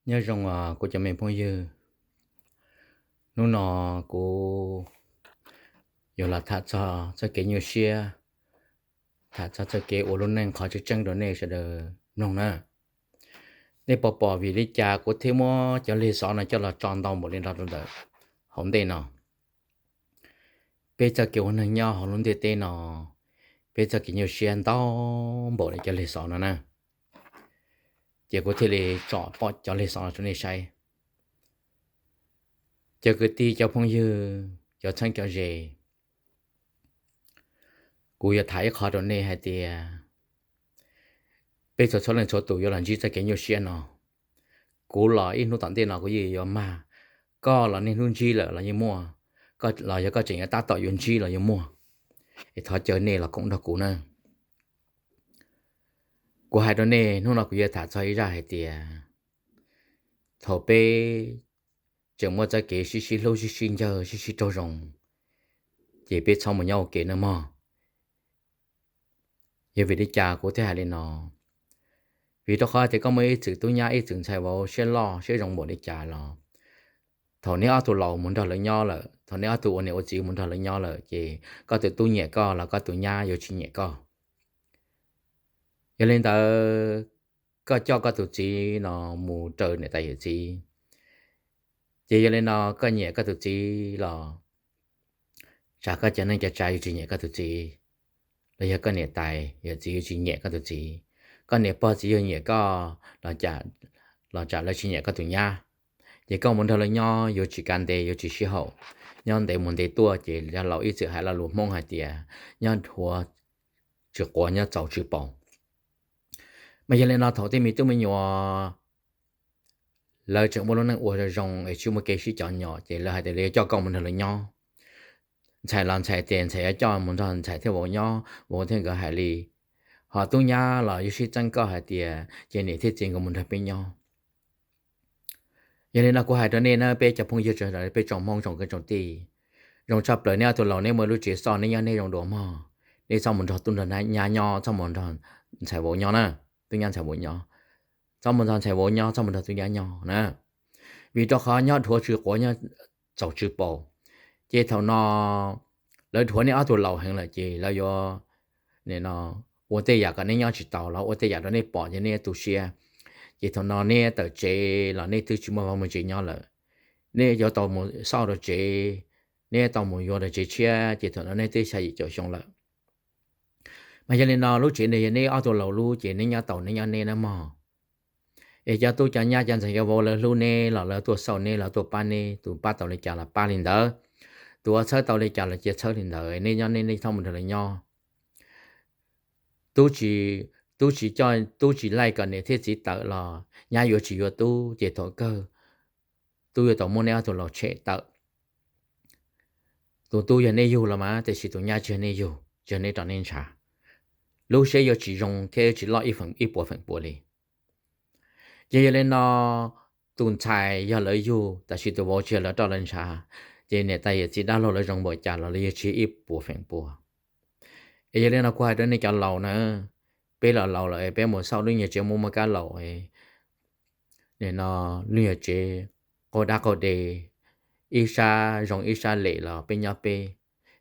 Nyob zoo os kuv cov me phooj ywg, hnub no kuv yuav los tham txog txoj kev nyuaj siab, tham txog txoj kev ua lub neej qhov tseeb tseeb rau nej sawv daws mloog na. Nej puas pom vim li cas kuv thiaj muab cov lig xov no coj los tso ntau npaum li no rau ntawm hauv ntej no? Peb txoj kev ua neeg nyob hauv lub ntiaj teb no, peb txoj kev nyuaj siab ntau npaum li cov lig xov no na. Ces kuv thiaj li tso pom cov lig xov no rau nej saib. Cov kwv tij cov phooj ywg, cov txheeb cov ze, kuv yuav tham ib qho rau nej hais tias peb txhua txhua leej txhua tus yuav los ntsib txoj kev nyuaj siab no. Kuv los ib hnub tom ntej no kuv yeej yuav mag, koj los niaj hnub ntsib lawm los yeej muaj, los yog koj tseem yuav tab tom yuav ntsib los yeej muaj. Es thov caw nej los koom nrog kuv na. Kuv hais rau nej, hnub no kuv yuav tham txog ib zaj hais tias thaum peb tseem muaj txoj kev sib sib hlub sib sib ncaws sib sib raug zoo, ces peb txhob mus nyob ua ke nawb mog. Yog vim li cas kuv thiaj hais li no? Vim rau qhov tias koj muaj ib txwm tub nyab ib txwm ntxhais vauv siab loj siab zoo npaum li cas los, thaum neb ob tug laus mus nrog lawv nyob lawm, thaum neb ob tug ua niam ua txiv mus nrog lawv nyob lawm ces koj tus tub nyiam koj los koj tus nyab yuav tsis nyiam koj. Yog li ntawd, koj coj koj tus txiv no mus raws niam tais yawm txiv, ces yog li no koj nyiam koj tus txiv los tsam koj cov neej cov tsav yuav tsis nyiam koj tus txiv, los yog koj niam tais yawm txiv yuav tsis nyiam koj tus txiv, koj niam pog txiv yawg nyiam koj los tsam lawv tsis nyiam koj tus nyab. Ces koj mus nrog lawv nyob yuav tsis kav ntev yuav tsis sib haum, nyob ntev mus ntev tuaj ces laus ib txwm hais lo lus Hmoob hais tias nyob dhuav tsis quav nyob txaus tsis paus. Mas yog li no thaum tej me tub me nyuam lawv tseem muaj lub neej ua zoo zoo es tsis muaj kev sib cov nyom ces lawv hais tias lawv yuav coj koj mus nrog lawv nyob. Ntxhais los ntxhais tias ntxhais yuav coj mus nrog ntxhais thiab vauv nyob, vauv thiab nkawd hais li. Ho tub nyab los yuav sib txeeb koj hais tias ces niam thiab txiv nkawd mus nrog peb nyob. Yog li no kuv hais rau nej na peb cov phooj ywg, peb tsoom Hmoob tsoom kwv tsoom tij, zoo tshaj plaws nej ob tug laus nej muaj lub tsev xoj neb nyob nej zoo dua mog. Nej txhob mus nrog tub nrog nyab nyob, txhob mus nrog ntxhais vauv nyob na, tub nyab ntxhais vauv nyob, txhob mus nrog ntxhais vauv nyob, txhob mus nrog tub nyab nyob na. Vim rau qhov nyob dhuav tsis quav nyob txaus tsis paus, ces thaum no lawv dhuav nej ob tug laus heev lawm ces lawv yuav ua tej yam kom nej nyob tsis taus los ua tej yam rau nej pom ces nej tu siab. Ces thaum no nej tawm tsev los nej twb tsis muaj vaj muaj tsev nyob lawm, nej yuav tau mus xauj rau tsev, nej tau mus yuav rau tsev tshiab ces thaum no nej twb xya yim caum xyoo lawm. Mas yog li no lub tsev no yog nej ob tug laus lub ces nej nyob tau nej nyob nej nawb mog. Es cov tub cov nyab cov ntxhais cov vauv lawv hlub nej los lawv tuaj xauj nej los tuaj pab nej, tus pab tau li cas los pab li ntawd, tus ua txhawb tau li cas los cia txhawb li ntawd, nej nyob nej, nej txhob mus nrog lawv nyob. Tub tsis, tub tsis coj, tub tsis laij kom niam thiab txiv tawm los nyab yuav tsis yuav tub ces thaum kawg tub yuav tau muab nej ob tug laus tshem tawm. Tus tub yog nej yug los mas, tiam sis tus nyab tsis yog nej yug, tsis yog nej rau nej ntshav. Lub siab yuav tsis zoo thiab yuav tsis loj ib puas feem pua li. Ces yog li no, tus ntxhais yog lawv yug, tab sis tus vauv tsis yog lawv roj lawv ntshav, ces niam tais yawm txiv dab laug lawv zoo npaum cas los lawv yuav tsis yog ib puas feem pua. Es yog li no kuv hais rau nej cov laus na, peb los laus lawm peb mus xauj lub nyuag tsev muaj muaj kab laus, lub nyuag tsev qaug dab qaug de, ib sab zoo ib sab lem los peb nyob peb,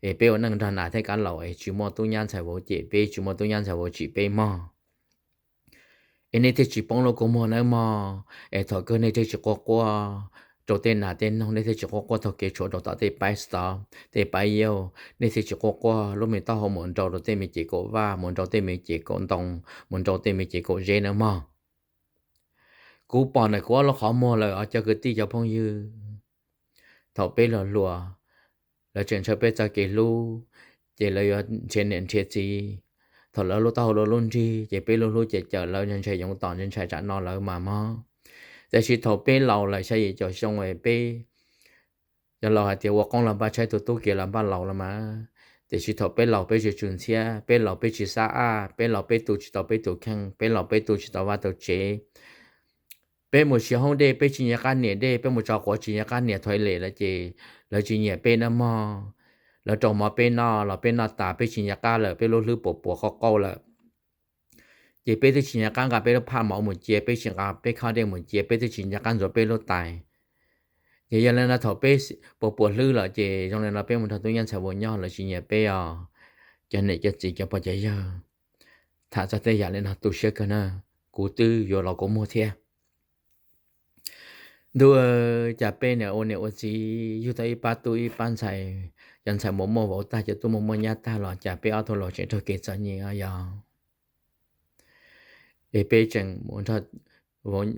es peb ua neej nrog nas thiab kab laus es tsis muaj tub nyab ntxhais vauv cem peb, tsis muaj tub nyab ntxhais vauv tsim peb mog. Es nej thiaj tsis poob lub kua muag nawb mog. Es thaum kawg nej thiaj tsis quaj quaj rau tej nas tej noog, nej thiaj tsis quaj quaj taug kev tshuam rau tom tej paib stop tej paib yaug, nej thiaj tsis quaj quaj lub me taub hau mus nrau rau tej me cev kaum vaj, mus nrau tej me cev kaum ntoo, mus nrau tej me cev kaum zeb nawb mog. Kuv pom ntawm kuv ob lub qhov muag lawm os cov kwv tij cov phooj ywg. Thaum peb hluas hluas, lawv tseem ntshaw peb txoj kev hlub, ces lawv yuav nrhiav niam nrhiav txiv. Thaum lawv lub taub hau lub lub nrig ces peb lub hlub ces cawm lawv ntshai yoov tom ntshai tsam no lawv mas mog. Tiam sis thaum peb laus lawm xya yim caum xyoo peb, cov laus hais tias ua qoob los npaj tshaib, tua tub kiag los npaj laus los mas. Tiam sis thaum peb laus peb tsis tsw ntxhiab, peb laus peb tsis xab aj, peb laus peb tu tsis tau peb tus kheej, peb laus peb tu tsis tau vaj tau tsev. Peb mus siav hoob dej peb tsis nco qab nias dej, peb mus tso quav tsis nco qab nias toilet lawm ces lawv tsis nyiam peb nawb mog. Lawv rau mov peb noj los peb noj tas peb tsis nco qab lawm, peb lub hlwb puas puas qauj qauj lawm. Ces peb twb tsis nco qab nqa peb lub phaj mov mus cia, peb tsis nqa peb khob dej mus cia, peb twb tsis nco qab ntxuav peb lub tais. Ces yog li no thaum peb puas puas hlwb lawm ces zoo li no peb mus nrog tub nyab ntxhais vauv nyob lawv tsis nyiam peb os. Cov niam cov txiv cov pog cov yawg, tham txog tej yam li no tu siab kawg na, kuv twb yuav los kua muag thiab. Ntuj, cas peb niam ua niam ua txiv yug tau ib pab tub ib pab ntxhais, cov ntxhais muaj muaj vauv tag, cov tub muaj muaj nyab tag los cas peb ob tug laus tseem raug kev txom nyem os yog. Es peb tseem mus nrog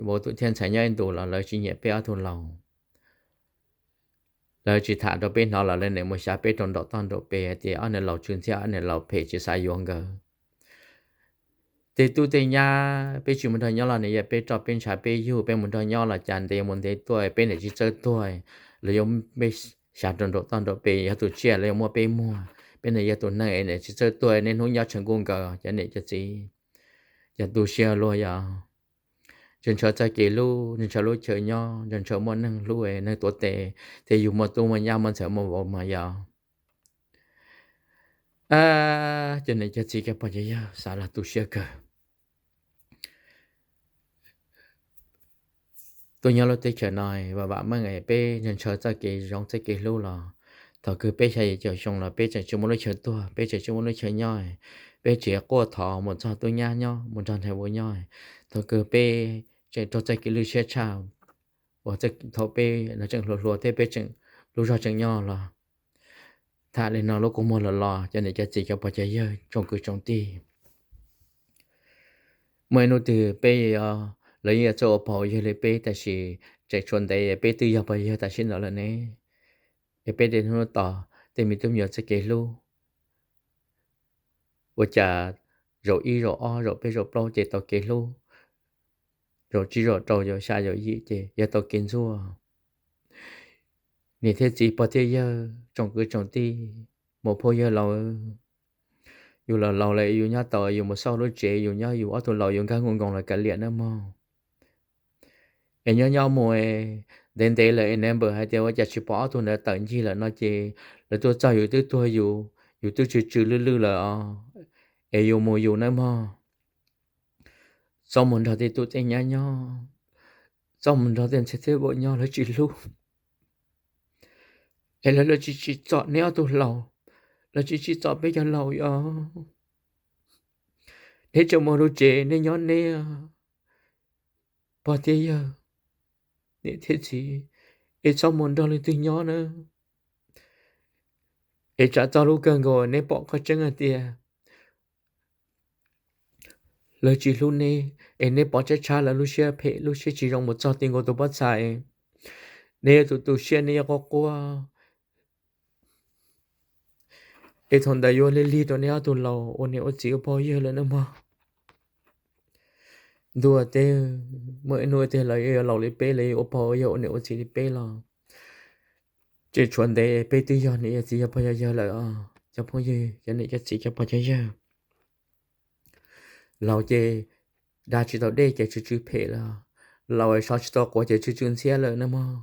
vauv thiab ntxhais nyob ib ntus los lawv tsis nyiam peb ob tug laus. Lawv tsis tham rau peb hnov los lawv niam mus xyav peb rau nraum toj nraum pes hais tias ob niag laus tsw ntxhiab, ob niag laus phem tsis xav yuav nkawd. Tej tub tej nyab peb tsis mus nrog nyob los nws yog peb roj peb ntshav peb yug, peb mus nrog nyob los cas ntev mus ntev tuaj peb niam tsis txawj tuag, lawv yuav peb xyav rau nraum toj nraum pes yog tus tsiaj lawv yuav muab peb muag. Peb niam yog tus neeg es niam tsis txawj tuag, niaj hnub nyob tshav nkuj nkaus cov niam cov txiv, cas tu siab luaj yog. Ntshaw ntshaw txoj kev hlub, ntshaw ntshaw lub chaw nyob, ntshaw ntshaw muaj neeg hlub neeg tuav tes, thiaj yug muaj tub muaj nyab muaj ntxhais muaj vauv mas yog. Cov niam cov txiv cov pog cov yawg xav los tu siab kawg. Tuaj nyob lub teb chaws no vam vam meej peb ntshaw ntshaw txoj kev zoo txoj kev hlub los thaum kawg peb xya yim caum xyoo los peb tseem tsis muaj lub chaw tuag, peb tseem tsis muaj lub chaw nyob. Peb tseem quaj thov mus txog tub nyab nyob, mus nrog ntxhais vauv nyob. Thaum kawg peb tseem raug txoj kev lwj siab tshaj uas thaum peb no tseem hluas hluas thiab peb tseem lub zog tseem nyob los. Tham li no lub kua muag los los cov niam cov txiv cov pog cov yawg tsoom kwv tsoom tij, muaj ib hnub twg peb, lawv yeej yuav txawj ua pog ua yawg li peb, tab sis tseem tshuav ntev peb twb yog pog yawg tam sim no lawm ne. Es peb tej hnub tos tej me tub me nyuam txoj kev hlub, ua cas zaum ib zaum ob zaum peb zaum plaub ces tau kev hlub, zaum tsib zaum rau zaum xya zaum yim ces yog tau kev ntxuaj. Niam thiab txiv pog thiab yawg tsoom kwv tsoom tij, muam phauj yawg laus, yus los laus lawm yus nyob tau yus mus xauj lub tsev yus nyob yus ob tug laus yus nkag nkuj nkoos los kav liam nawb mog. Es nyob nyob mus ntev ntev lawm es neighbor hais tias ua cas tsis pom ob tug ntawd tawm ncig lawm no ces lawv tuaj txog yus twb tuag yus, yus twb tsw tsw lwj lwj lawm os. Es yus mus yus nawb mog. Txhob mus nrog tej tub tej nyab nyob, txhob mus nrog tej ntxhais thiab vauv nyob, lawv tsis hlub. Es lawv, lawv tsis tsim txom neb ob tug laus, lawv tsis tsim txom peb cov laus os. Neb tseem mus lub tsev neb nyob neb, pog thiab yawg, niam thiab txiv, es txhob mus nrog leej twg nyob na. Es tsam txog lub kawg nkaus neb pom qhov tseeb hais tias lawv tsis hlub neb, es neb pom tshab tshab lawv lub siab phem lub siab tsis zoo mus txog ti nkaus tus pob txha, neb yuav tu tu siab neb yuav quaj quaj. Es thaum ntawd yuav lig lig rau neb ob tug laus ua niam ua txiv ua pog yawg lawm nawb mog. Ntuj, tej, muaj ib hnub tej lawv yuav laus li peb, lawv yuav ua pog ua yawg ua niam ua txiv li peb los tseem tshuav ntev peb twb yog niam yog txiv yog pog yog yawg lawm os cov phooj ywg, cov niam cov txiv cov pog cov yawg. Laus ces da tsis tau dej ces tsw tsw phem lawm, laus so tsis tau quav ces tsw tsw ntxhiab lawm nawb mog.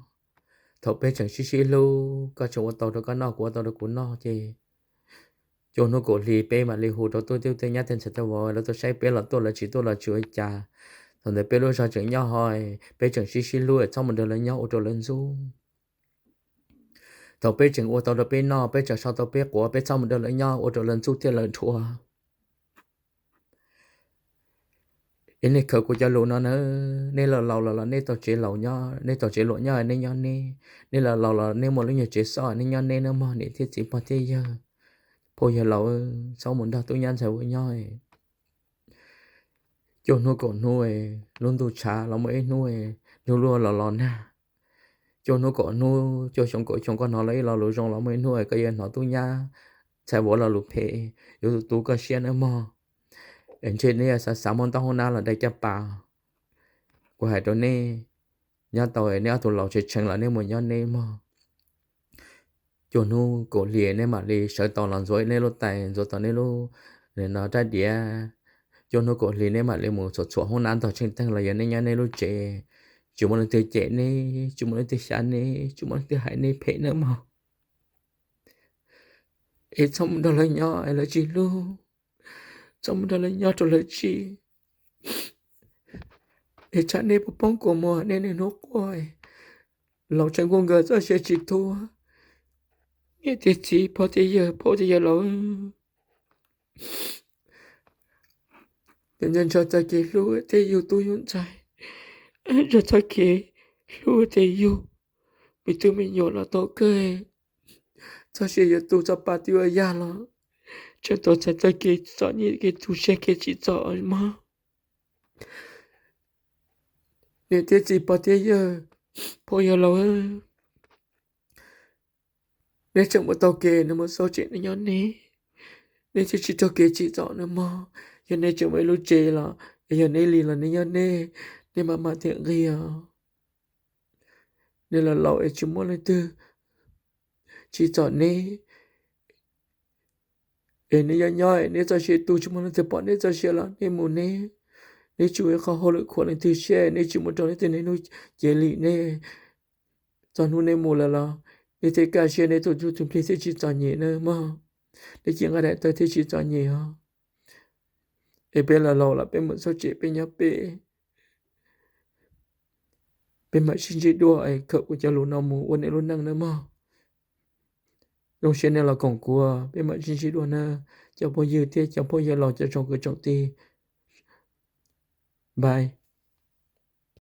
Thaum peb tseem sib sib hlub, koj tseem ua tau rau koj noj, kuv ua tau rau kuv noj ces cua hnub kaum hli peb mam li hu rau tub tej nyab tej ntxhais tej vauv lawv tuaj saib peb los tuaj, lawv tsis tuaj los tsis ua cas. Thaum ntawd peb lub zog tseem nyob ho, peb tseem sib sib hlub, txhob mus nrog lawv nyob ua rau lawv ntxub. Thaum peb tseem ua tau rau peb noj, peb tseem so tau peb quav, peb txhob mus nrog lawv nyob ua rau lawv ntxub thiab lawv dhuav. Es nej khaws kuv cov lus no na, nej los laus los los nej tau tsev laus nyob, nej tau tsev luam nyob nej nyob neb, nej los laus los nej muaj lub nyuag tsev xoj nej nyob neb nawb mog niam thiab txiv pog thiab yawg, phooj yawg laus, txhob mus nrog tub nyab ntxhais vauv nyob. Cua hnub kaum hnub, lub ntuj tshav los muaj ib hnub, ntuj luaj los los nag. Cua hnub kaum hnub, cua xyoo kaum xyoo koj hnov los ib lo lus zoo los muaj ib hnub koj yuav hnov tub nyab ntxhais vauv lo lus phem, yuav tu tu koj siab nawb mog. Es ntshe nej yuav xav xav muab ntaub hoob nab los dai caj pas. Kuv hais rau nej, nyob tau nej ob tug laus tshee tshee los nej mus nyob neb mog. Cua hnub kaum hli nej mam li sawv tau los ntxuav nej lub tais, ntxuav tau nej lub, no rab diav. Cua hnub kaum hli nej mam li mus txhuam txhuam hoob nab ntog tsheej teeg los yog nej nyob nej lub tsev, tsis muaj leej twg cem neb, tsis muaj leej twg xyav neb, tsis muaj leej twg hais neb phem nawb mog. Es txhob mus nrog lawv nyob es lawv tsis hlub, txhob mus nrog lawv nyob rau lawv tsis Es tsam nej puas poob kua muag, nej niaj hnub quaj, laus tshaj nkuaj nkawd txoj sia tsis tuag. Niam thiab txiv, pog thiab yawg, pog thiab yawg laus, nco nco txoj kev hlub thiab yug tub yug ntxhais, nco txoj kev hlub thiab yug me tub me nyuam los tau kawg. Txoj sia yuav tu txoj pa twb yuav yaj los, tseem tuav txog txoj kev txom nyem, kev tu siab, kev tsim txom mog. Niam thiab txiv, pog thiab yawg, phooj ywg laus, neb tseem mus taug kev nws mus xauj tsem neb nyob neb, neb thiaj tsis taug kev tsim txom nws mog. Yog neb tseem mus ib lub tsev los, yog neb li los neb nyob neb, neb mam mam thiaj nqig os. Neb los laus es tsis muaj leej twg tsim txom neb, es neb nyob nyob neb txoj sia tu, tsis muaj leej twg pom neb txoj sia los neb mus neb, neb tsis muaj ib qho hauj lwm khuam leej twg siab, neb tsis mus rau leej twg niaj hnub cev li neb. Txog hnub neb mus lawm los neb thiaj kaj siab, neb tus ntsuj tus plig thiaj tsis txom nyem na mog. Neb cev nqaij daim tawv thiaj tsis txom nyem os. Es peb los laus los peb mus xauj tsem peb nyob peb, peb mam sib ntsib dua es khawm kuv cov lus no mus ua nej lub neej na mog. Zoo siab nej los koom kuv, peb mam sib ntsib dua na, cov phooj ywg thiab cov phooj ywg laus, cov tsoom kwv tsoom tij, npais.